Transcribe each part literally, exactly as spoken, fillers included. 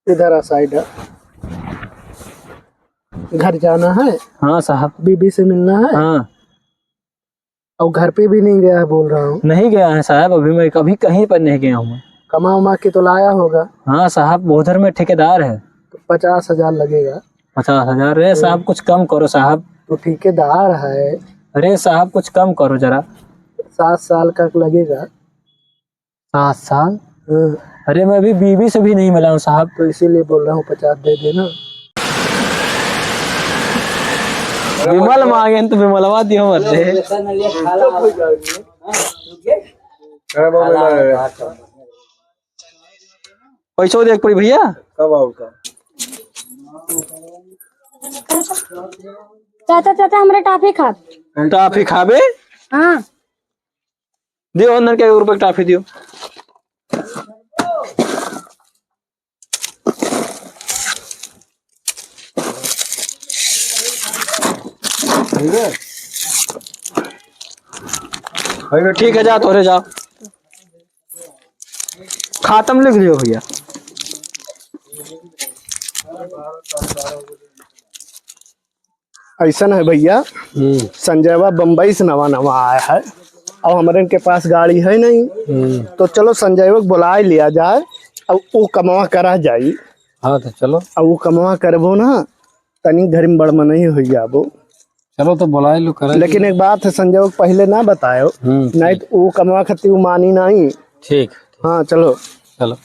इधर आ side। घर जाना है। हाँ साहब। बीबी से मिलना है। हाँ। और घर पे भी नहीं गया है, बोल रहा हूँ। नहीं गया है साहब, अभी मैं कभी कहीं पर नहीं गया हूँ। कमा उमा के तो लाया होगा। हाँ साहब, उधर में ठेकेदार है। तो पचास हजार लगेगा। पचास हजार? अरे साहब, हम्म। कुछ कम करो साहब। तो ठेकेदार है। अरे साहब, कुछ कम करो जरा। सात साल का लगेगा। सात साल? हाँ। अरे, मैं अभी बीवी से भी नहीं मिला हूँ साहब। तो इसीलिए बोल रहा हूँ, पचास दे देना। विमल मांगे तो विमलवा दियो मत दे। पैसो देख पड़ी भैया। कब आऊँ का? चाचा, चाचा, हमरा टॉफी खा। टॉफी खाबे? हाँ। दियो, अंदर के एक रुपये की टॉफी दियो। ठीक है, जा तोरे जा। खातम लिख लियो भैया। ऐसन है भैया, हम्म। संजयवा बम्बई से नवा नवा आया है, और हमरे के पास गाड़ी है नहीं, हम्म। तो चलो संजयवा के बुलाए लिया जाए, और वो कमवा करा जाई। हाँ, तो चलो। और वो कमवा करबो ना, तनी घर में बड़ मनई हो जाबो। चलो, तो बुलाए लो, करा लेकिन लो। एक बात है, संजयवा के पहले ना बतायो, हम्म, नहीं ठीक। तो वो कमवा खातिर वो मानी नहीं। ठीक। हाँ, चलो। चलो।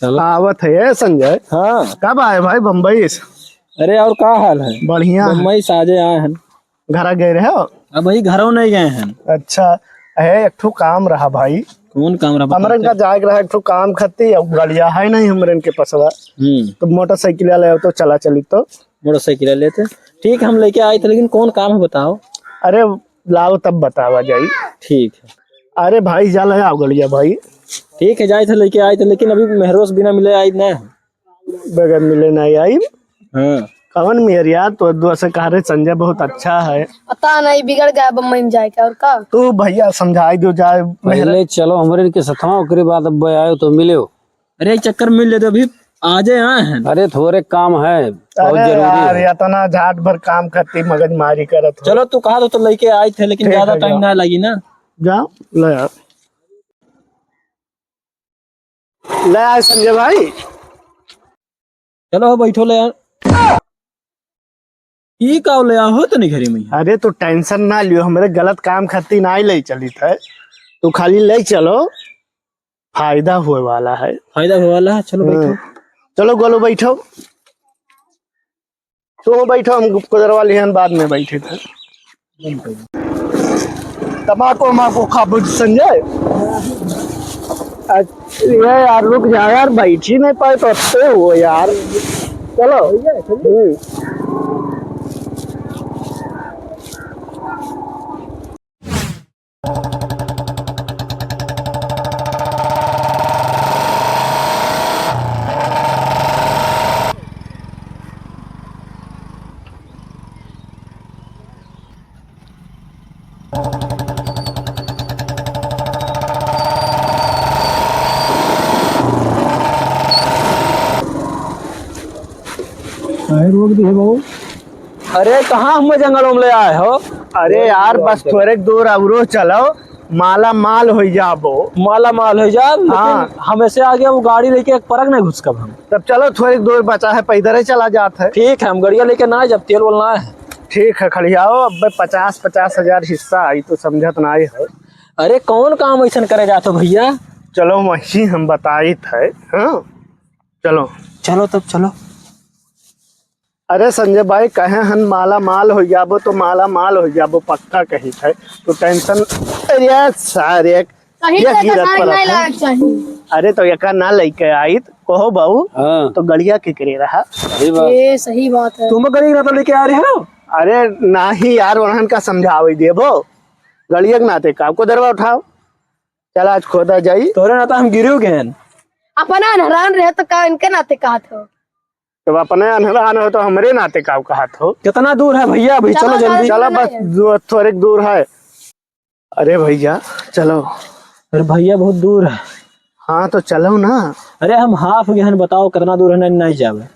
चलो। आवत है ये संजय। हाँ। कब आए भाई बम्बई से? अरे और का हाल है? बढ़िया है। बम्बई से आजे आए हैं। घरा गए रहे हो? अब वही घरों नहीं गए हैं। अच्छा, है एक ठो काम रहा भाई। कौन काम रहा हमरे बताते? का जाए के रहा एक ठो काम खाती, अब गड़िया है नहीं हमरे के पसवा। हम्म। तो मोटरसाइकिल ले आओ तो चला चली तो। मोटरसाइकिल लेते। ठीक, हम लेके आए थे, लेकिन कौन काम है बताओ? अरे लाओ तब बतावा जाई। ठीक है। अरे भाई, जा ले आओ गड़िया भाई। ठीक है, जाए थे, लेके आए थे, लेकिन अभी मेहरोस बिना मिले आई ना। बगैर मिले ना आई। हाँ। कवन मेहर यार, तो दुआ से कहा रे संजय बहुत अच्छा है। पता नहीं बिगड़ गया बम्बई में जाए के, और का? तू भैया समझाई दो जाए मेहर। पहले चलो हमरे के सथवा, ओकरे बाद अब आयो तो मिले हो। अरे, एक चक्कर मिल लेते, अभी आजे आए हैं। अरे, थोड़े काम है, बहुत अरे जरूरी यार, है। इतना झाट भर काम करती मगजमारी करत हो। चलो, तू कहा तो, तो लेके आए थे, लेकिन ठीक ज्यादा है, टाइम जाओ। ना लगी ना। जाओ, ले यार। ले आए संजय भाई। चलो, बैठो ले यार। ई का ले आहो तनी घरे में? अरे, तू tension ना लियो, हमरे गलत काम खातिर ना ले चलित है, तू खाली ले चलो, फायदा होए वाला है। फायदा होए वाला है, चलो हाँ। बैठो। चलो गोलू बैठो, तू बैठो, हम कोदरवा लिहन बाद में बैठे थे। तमाकू वमाकू खाबू संजय? अरे यार, रुक जा यार, बैठी नहीं पाए तो अच्छे हो यार। चलो। हम्म। काहे रोक दिए बाबू? अरे, कहाँ हमें जंगलों में ले आए हो? अरे यार, बस थोड़े दूर अउरो चलो, माला माल हो जाबो। माला माल हो जाब, लेकिन हाँ। हमें से आगे वो गाड़ी लेके एक परक नहीं घुसकब हम। तब चलो, थोड़ी दूर बचा है, पैदल ही चला जात है। ठीक है, हम गड़िया लेके ना आए, जब तेल वेल ना है। ठीक है, खड़ियाओ, अब पचास, पचास हजार हिस्सा आई तो समझत ना आई है। अरे, कौन काम ऐसन करे जात हो भैया? चलो, वहीं हम बताइत है, हाँ? चलो। चलो तब, चलो। अरे संजय भाई, कहे हन माला माल हो जाबो तो माला माल हो जाबो, पक्का कही थे। तो tension, अरे सारे एक, सही ये से गिरत साड़ी पर नहीं अपन। लायक चाहिए। अरे तो एका ना लेके आई, कहो बाबू, हाँ। तो गड़िया के करे रहा। सही बात। ये सही बात है। तुम गड़िया ना तो लेके आ रहे हो? अरे नाही यार, उन्हन का समझावे देबो। गड़िया के नाते का कोदरवा उठाओ। चल आज खोदा जाई। तोरे ना तो हम गिरियो गए। अपना अनहरान रहे तो का इनके नाते कहत हो? जब अपने अनहरान हो तो हमरे नाते का कहत हो? कितना दूर है भैया? अभी चलो चलो जल्दी। ना, चलो ना, बस ना। दू-, थोड़े दूर है। अरे भैया, चलो। अरे भैया, बहुत दूर है। हाँ, तो चलो ना। अरे, हम हाफ गए हन, बताओ, कितना दूर है, नहीं, नहीं जावे।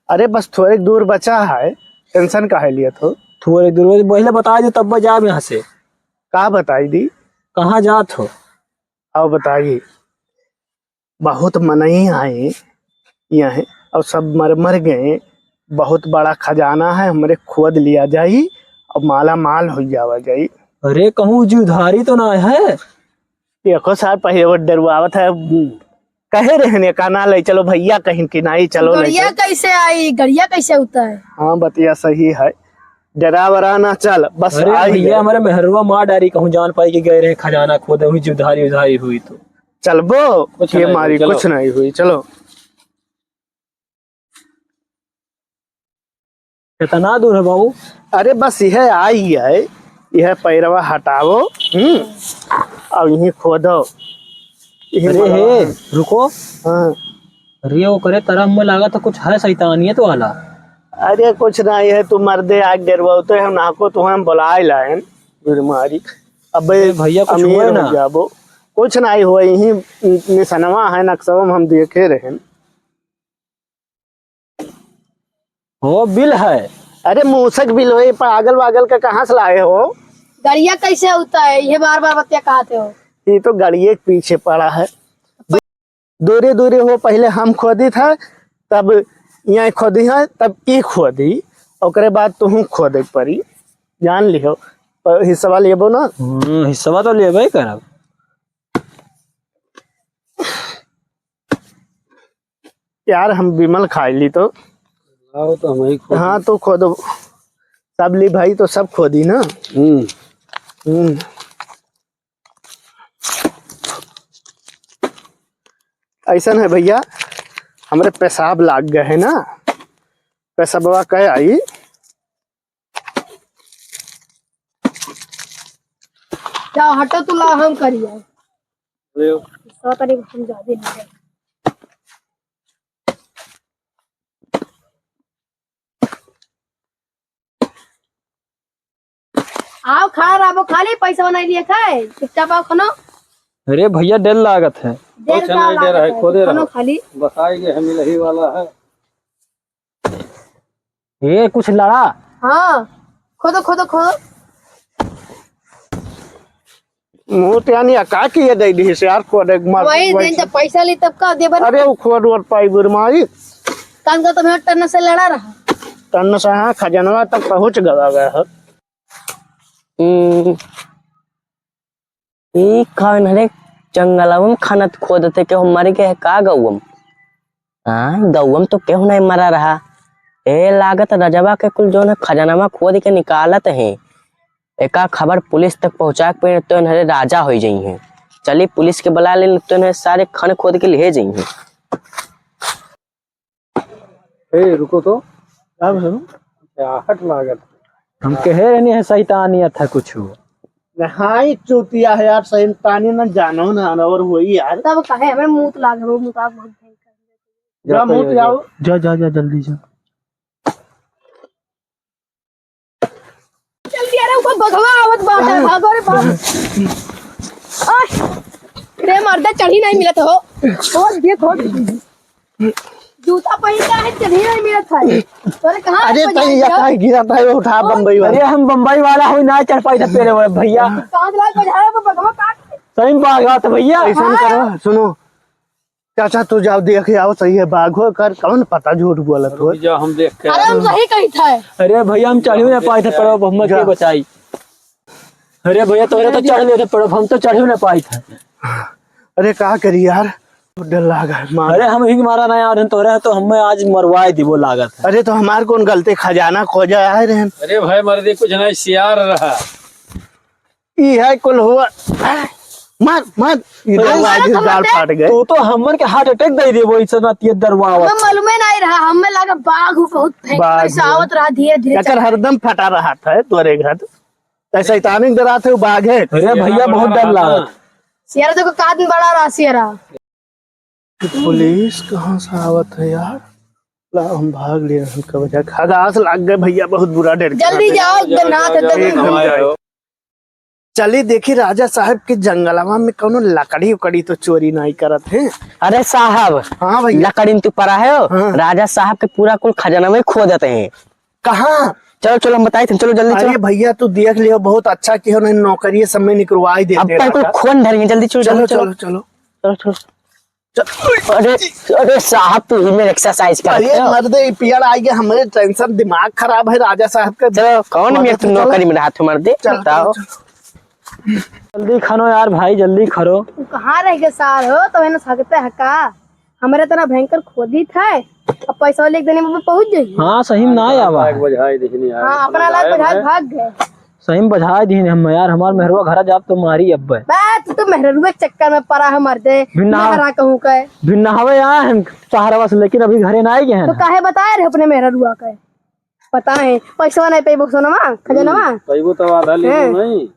अरे, बस थोड़े दूर बचा है, tension काहे लियत हो? थोड़े दूर, पहले बता दो, तब जाब यहाँ से। का बताई दी? कहाँ जात हो? आओ बताई। बहुत मनई आए यहाँ, और सब मर मर गए। बहुत बड़ा खजाना है, हमरे खोद लिया जाई और माला माल हो जावा जाई। अरे, कहूँ जुधारी तो ना है? देखो सार, पहले वो डरवावत है, कहे रहने का ना ले चलो भैया, कहीं कि नहीं चलो ले गड़िया चलो। कैसे आई, गड़िया कैसे होता है? हाँ, बतिया सही है, डरा वरा ना चल, बस अरे आई भैया, है। हमारे मेहरुआ मार डारी, कहूँ जान पाई कि गए रहे खजाना खोदे, हुई जुधारी उधारी हुई तो। चलबो, कुछ ये नहीं मारी, चलो। कुछ नहीं हुई, चलो। कितना दूर है बाबू? अरे बस यह आई है, यह पैरवा हटावो, हम्म, और यहीं खोदो। यहीं अरे मरवा हे, है। रुको। हाँ। अरे वो करे तरह में लागत है कुछ है शैतानियत वाला। अरे कुछ नहीं है, तू मर्दे आग डरवाते हैं, नाको तो हम बुलाए लाए, बीमारी। अबे अरे भैया, कुछ अमीर हुआ हो ना? जाबो। कुछ नहीं हुआ, यहीं निसनवा है, नक्शवा में हम देखे रहे। हो, बिल है। अरे मूसक बिल हो, ये पागल वागल का कहाँ से लाए हो? गड़िया कैसे होता है, ये बार बार बतिया कहते हो? ये तो गड़िए के पीछे पड़ा है। दूरे दूरे हो, पहले हम खोदी था, तब यहाँ खोदी है, तब ई खोदी, ओकरे बाद तुहूँ खोदे के पड़ी, जान लिहो। पर हिस्सा लेबो ना? हम्म, हिस्सा तो लेबे करब। यार, हम बिमल खाई ली तो। लाओ तो हम ही खोदी। हाँ, तो खोदो। सब ली भाई, तो सब खोदी ना। हम्म। हम्म। ऐसन है भैया, हमरे पेशाब लाग गए है ना, पेशाबवा कह आई। क्या हटो तू, ला हम करिए। ले। सौ तारीख हम ज्यादा नहीं जाए। आओ, खा रहा वो, खा ले, पैसा बनाई लिए खाए, चुपचाप आओ खानो। अरे भैया, डर लागत है। डर कुछ का नहीं, डर लागत है, है, खोदे खानो रहो। खाली। बताएंगे, हम इलाही वाला है। ये कुछ लड़ा? हाँ, खोदो, खोदो, खोदो। मुँह तो यानी अका किए दे दी से यार, खोदे के मार वही वही दिन से। जब पैसा ली तब का देबे ना? अरे वो खोद वोद पाई बुरमाई। कान का तो मैं टन्न से लड़ा रहा। टन्न से हाँ, खजनवा तक पहुँच गवा गया है। हम्म। ई कौन हरे जंगलवा में खनत खोदते, केहू मर गए है का गौवम? हाँ, गौवम तो केहू नहीं मरा रहा। ए लागत रजवा के कुल जौन है खजनवा खोद के निकालत है। एका खबर पुलिस तक पहुँचा के पे तो इन्हरे राजा हो जाई हैं। चली पुलिस के बुला ले, तो इन्हें सारे खन खोद के ले जाई हैं। ए, रुको तो। का भइल? क्या हट लागत? हम कहे रहनी है, शैतानियत है कुछ। नहीं, चूतिया है यार, शैतानी ना जानो ना, और वही यार। तब कहे, हमें मुंह तो लाग, मुंह तो आप बहुत भयंकर। जा, मुंह तो जाओ। जा, जा, जा, जल्दी जा। जल्दी आ रहा, ऊपर बघवा आवत बाटे, भागो रे बाप। आह, रे मर्दा, चढ़ी नहीं मिलत हो। खोद दे, खोद। जूता पहिन के है, चढ़ी नहीं मिलत है। तोरे कहाँ अरे, तई या काहे गिरा था, उठा बम्बई वाला। अरे, हम बम्बई वाला हो, ना चढ़ पाई था पेड़े वाले भैया। कहाँ से लाए बजारे पे बघवा काट? सही में बाघ था भैया। ऐसा करो, सुनो, चाचा, तू जाओ, देख के आओ, सही है, बाघ हो कर, कौन पता झूठ बोलत हो। रुक जा, हम देख के अरे, हम सही कही था। अरे भैया, हम चढ़ियो ना पाई था, पर अब हम के बचाई। अरे भैया, तोरे तो चढ़ लेते, पर अब हम तो चढ़ियो ना पाई था। अरे, का करी यार, डर लाग है, मार। अरे, हम ही मारा ना यार, तोरे तो हमें आज मरवाए दी, वो लागत है। अरे, तो हमार कौन गलती, खजाना खोजा आए रहे। अरे भाई, मर्दे, कुछ नहीं, सियार रहा। ई है कुल हुआ। मार, मार। ई अरे दरवाजे मारा गाल समझते? फाट गए। तू तो हमन के heart attack दे देबो, ऐसा ना तिये दरवावत। हमें मालूम ही नहीं रहा, हमें लगा बाघ हूँ बहुत भयंकर बाघ से हूँ। आवत रहा धीरे धीरे एकर चल। हरदम फटा रहा था तोरे घर। ऐसा शैतानी डरात है, वो बाघ है। अरे भैया, बहुत डर लगा। शेरा देखो, काद में बड़ा रहा शेरा। पुलिस कहाँ से आवत है यार? ला, हम भाग लिए, हम कब जा, खगास लाग गए भैया, बहुत बुरा डर के जल्दी खाते। जाओ, एकदम हाथ एकदम। एकदम जाओ। चली देखी राजा साहब के जंगलवा में कौनो लकड़ी उकड़ी तो चोरी नाहीं करत है। अरे साहब, हाँ भैया। लकड़ी में तू परा है हो? हाँ। राजा साहब के पूरा कुल खजाना में खो देते हैं। कहाँ? चलो, चलो, हम बताई थे, चलो जल्दी चलो। अरे भैया, तू देख लियो, बहुत अच्छा किहो, नहीं नौकरी समय निकलवाई देते अब तक कुल राजा। खोन धरी है, जल्दी चलो, चलो, जल्दी चलो। चलो, चलो। चलो, चलो। चल। अरे, अरे साहब, तू ही में exercise करत अरे हो। मर्दे, ई पियर आइगे, हमरे tension, दिमाग खराब है राजा साहब का। चलो, कौन मर्दे, मेरे को चलो। नौकरी में रहा था, मर्दे? चलो, बताओ। चलो, चलो। जल्दी खानो यार भाई, जल्दी खानो। तू कहाँ रह गए सार हो? तो है ना सकते है का? हमरे इतना भयंकर खोदी था, अब पैसा लेके देने में पहुँच जाइए। हाँ, सही में ना आवा है। बजाय दिखनी यार, हाँ, अपना लाग बजाय भाग गए। सही में बजाय दिहिन हम यार, हमार मेहरुआ घरा जाब तो मारी अब्बे। बे, तू तो मेहरुआ के चक्कर में परा है मर्दे। भिन्ना मेहरा कहूँ के। भिन्ना हवे यार हम सहरवा से, लेकिन अभी घरे ना आए गए हैं। तो काहे बताए रहे अपने मेहरुआ के? पता है, पैसवा नहीं पैबो सोनमा, खजानवा। हम्म, पैबो तो आधा ले लो हैं। नहीं।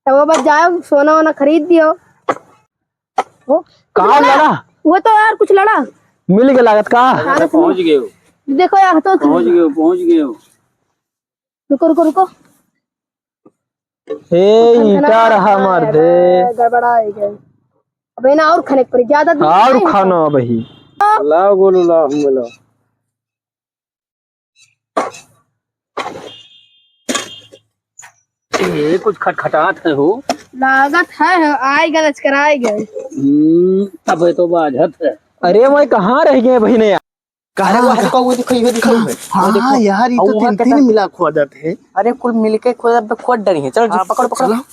तब वो बस जाओ, सोना वोना खरीद दियो। वो कहाँ लड़ा? लड़ा? वो तो यार कुछ लड़ा। मिल के लागत का? हाँ, तो पहुँच गए हो। देखो यार, तो पहुँच गए हो, पहुँच गए हो। रुको, रुको, रुको। ए, खन खना ईटा रहा हाँ, मार दे। गड़बड़ा है गए। अब इन्हें और खने के पड़ी, ज्यादा दूर और नहीं है। खाना अब ही। लाओ गोलू, लाओ, हम लाओ। ये कुछ खटखटात है हो। लागत है, है, आए गए, लचकराए गए। हम्म, तब ये तो बाझत है। अरे, मैं कहाँ रह गए बहिने यार? कहाँ? अरे, वो देखो, वो देखो, ये देखो, हाँ, वो देखो, हाँ, देखो। यार, ये और तो वहाँ तीन, के तीन साथ मिला खोदत है। अरे, कुल मिलके खोदत, खोद डरी है। चलो, हाँ, पकड़ो, पकड़ो। चलो।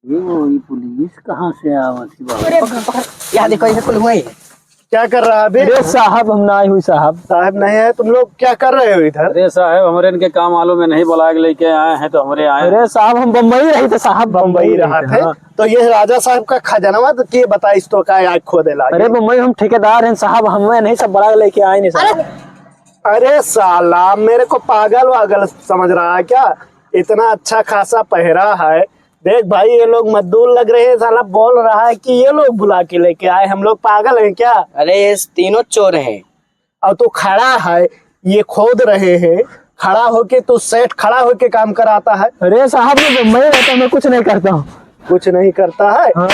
ये वो, ये पुलिस कहाँ से आवत है बाबा? अरे, पकड़, पकड़। यहाँ देखो, ये कुल हुआ ही। क्या कर रहा है अभी? अरे साहब, हम ना आए हुई साहब। साहब नहीं है, तुम लोग क्या कर रहे हो इधर? अरे साहब, हमरे इनके काम वालों में नहीं बुला के लेके आए हैं, तो हमरे आए हैं। अरे साहब, हम बम्बई रही थे साहब, बम्बई बम्बई रहा रही थे, थे। हाँ। तो ये राजा साहब का खजानवा तो के बताइस तो का आग खोदे लागे? अरे बम्बई हम ठेकेदार हैं साहब, हमें नहीं सब बड़ा लेके आए नहीं साहब। अरे, अरे साला, मेरे को पागल वागल समझ रहा है क्या? इतना अच्छा खासा पहरा है। देख भाई, ये लोग मजदूर लग रहे हैं, साला बोल रहा है कि ये लोग बुला के लेके आए, हम लोग पागल हैं क्या? अरे, ये तीनों चोर हैं। और तू खड़ा है, ये खोद रहे हैं, खड़ा होके तू सेठ खड़ा होके काम कराता है। अरे साहब, ये बम्बई रहता, मैं कुछ नहीं करता हूँ। कुछ नहीं करता है? हाँ।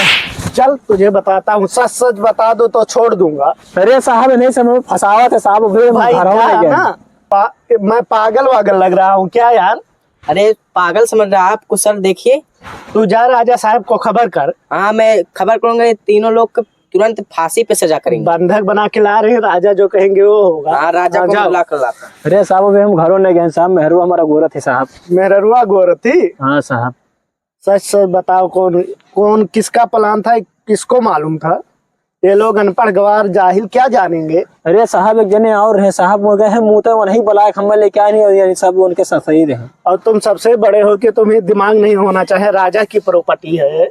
चल, तुझे बताता हूँ, सच सच बता दो तो छोड़ दूंगा। अरे साहब, नहीं समझ, फंसावत है साहब, अभी हम भाई, घरवा क्या नहीं गए। ना, पा-, मैं पागल वागल लग रहा हूँ क्या यार? अरे पागल समझ रहा है आपको सर, देखिए। तू जा राजा साहब को खबर कर। हाँ, मैं खबर करूंगा, ये तीनों लोग को तुरंत फांसी पे सजा करेंगे। बंधक बना के ला रहे हैं, राजा जो कहेंगे वो होगा। हाँ, राजा हाँ, को जाओ। बुला कर लाता। अरे साहब, अभी हम घरों नहीं गए साहब, मेहरुआ हमारा गोरत ही साहब। मेहरुआ गोरत ही? हाँ साहब। सच सच बताओ, कौन, कौन, किसका plan था, किसको मालूम था? ये लोग अनपढ़ गवार जाहिल क्या जानेंगे? अरे साहब, एक जने और हैं साहब, वो गए हैं मुँह तो वहीं बुलाए, हम लेके आए नहीं, और ये सब उनके साथ सही रहे। और तुम सबसे बड़े हो कि तुम्हें दिमाग नहीं होना चाहिए, राजा की property है।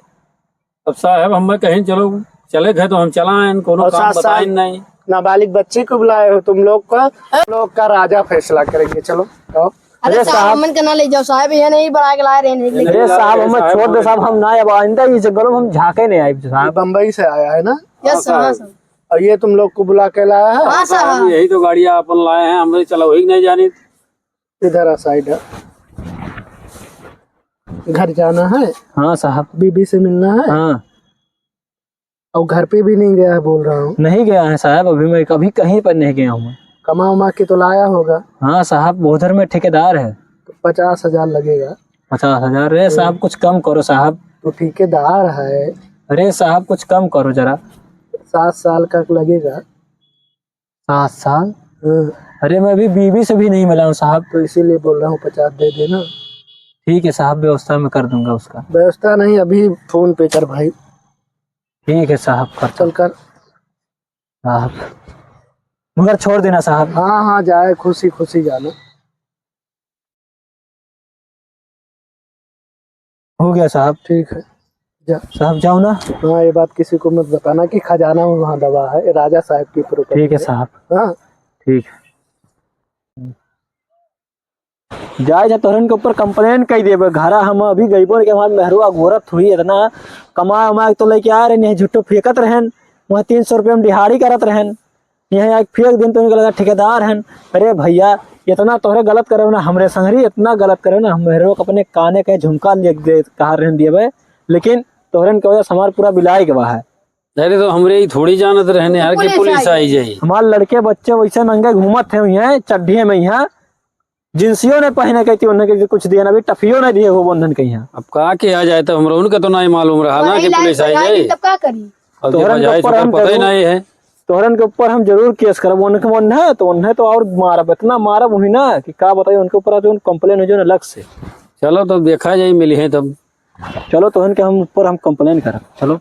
अब साहब, हम कहें चलो, चले गए तो हम चला आए, कोनो और काम साथ बताए साथ नहीं। नाबालिग बच्चे को बुलाए हो तुम लोग का, लोग का राजा फैसला करेंगे। चलो, आओ। अरे अरे साहब, साहब। हमन के ना ले जाओ साहब, ये नहीं बड़ा के लाए रहे, नहीं लेके अरे साहब, हमें साहब, छोड़ दे साहब, हम ना अब आइंदा ये जंगलों में हम झांके नहीं आए ये साहब। बम्बई से आया है ना? Yes sir, हाँ sir। और ये तुम लोग को बुला के लाया है? हाँ sir, हाँ। यही तो गाड़ियाँ अपन लाए हैं, हमरे चला वही नहीं जानी। इधर आ side है। घर जाना है? हाँ साहब। बीबी से मिलना है? हाँ। और घर पे भी नहीं गया है बोल रहा हूँ। नहीं गया है साहब, अभी मैं कभी कहीं पर नहीं गया हूँ मैं। कमा उमा के तो लाया होगा। हाँ साहब, उधर में ठेकेदार है। तो पचास हजार लगेगा। पचास हजार? अरे हम्म। साहब, कुछ कम करो साहब। तो ठेकेदार है। अरे साहब, कुछ कम करो जरा। सात साल का लगेगा। सात साल? हम्म। अरे, मैं अभी बीवी से भी नहीं मिला हूँ साहब। तो इसीलिए बोल रहा हूँ, पचास दे देना। ठीक है साहब, व्यवस्था मैं कर दूंगा उसका। व्यवस्था नहीं, अभी PhonePe कर भाई। ठीक है साहब, करता चल हूँ। कर। साहब, मगर छोड़ देना साहब। हाँ, हाँ, जाए, खुशी खुशी जाना। हो गया साहब। ठीक है, जा। साहब, जाओ ना। हाँ, ये बात किसी को मत बताना कि खजाना वहाँ दबा है, ये राजा साहब की property ठीक है है। साहब। हाँ। ठीक है। जाए जा तोहरन के ऊपर complain कई देबे। घरा हम अभी गइबो के हमार मेहरुआ गोरत हुई, इतना कमा उमा के तो लेके आ रहे नहीं, झूठो फेंकत रहन, वहाँ तीन सौ रुपये में दिहाड़ी करत रहन, यहाँ आके फेंक दिन तो उनके लगा ठेकेदार हन। अरे भैया, इतना तोहरे गलत करे ना, हमरे संगरी इतना गलत करे ना, हम मेहरो के अपने काने के झुमका ले दे, कहा रहन दिए बे, लेकिन तोहरन के वजह से हमार पूरा बिलाई गवा है। अरे, तो हमरे ही थोड़ी जानत रहने यार कि पुलिस पुलिस आई आई जाई। हमार लड़के बच्चे वैसे नंगे घूमत हैं, यहाँ चड्ढिए में, यहाँ जिंसियो नहीं पहने के थी, उन्हें के कुछ दिए ना, अभी टफियो नहीं दिए हो बंधन के यहाँ। अब का किया जाए, तो हमरो उनके तो नहीं मालूम रहा ना कि पुलिस आई जाई। तब का करी? अब जब तोहरन के बजाए ऊपर तो हम पता ही जरूर, नहीं है। तोहरन के ऊपर हम जरूर केस करब। उनके मन है तो उन्हें तो और मारब, इतना मारब हुई ना कि का बताइए, उनके ऊपर आज उन complain हो जो ना अलग से। चलो, तब देखा जाए, मिली है तब। चलो, तोहन के हम ऊपर हम complain करब। चलो।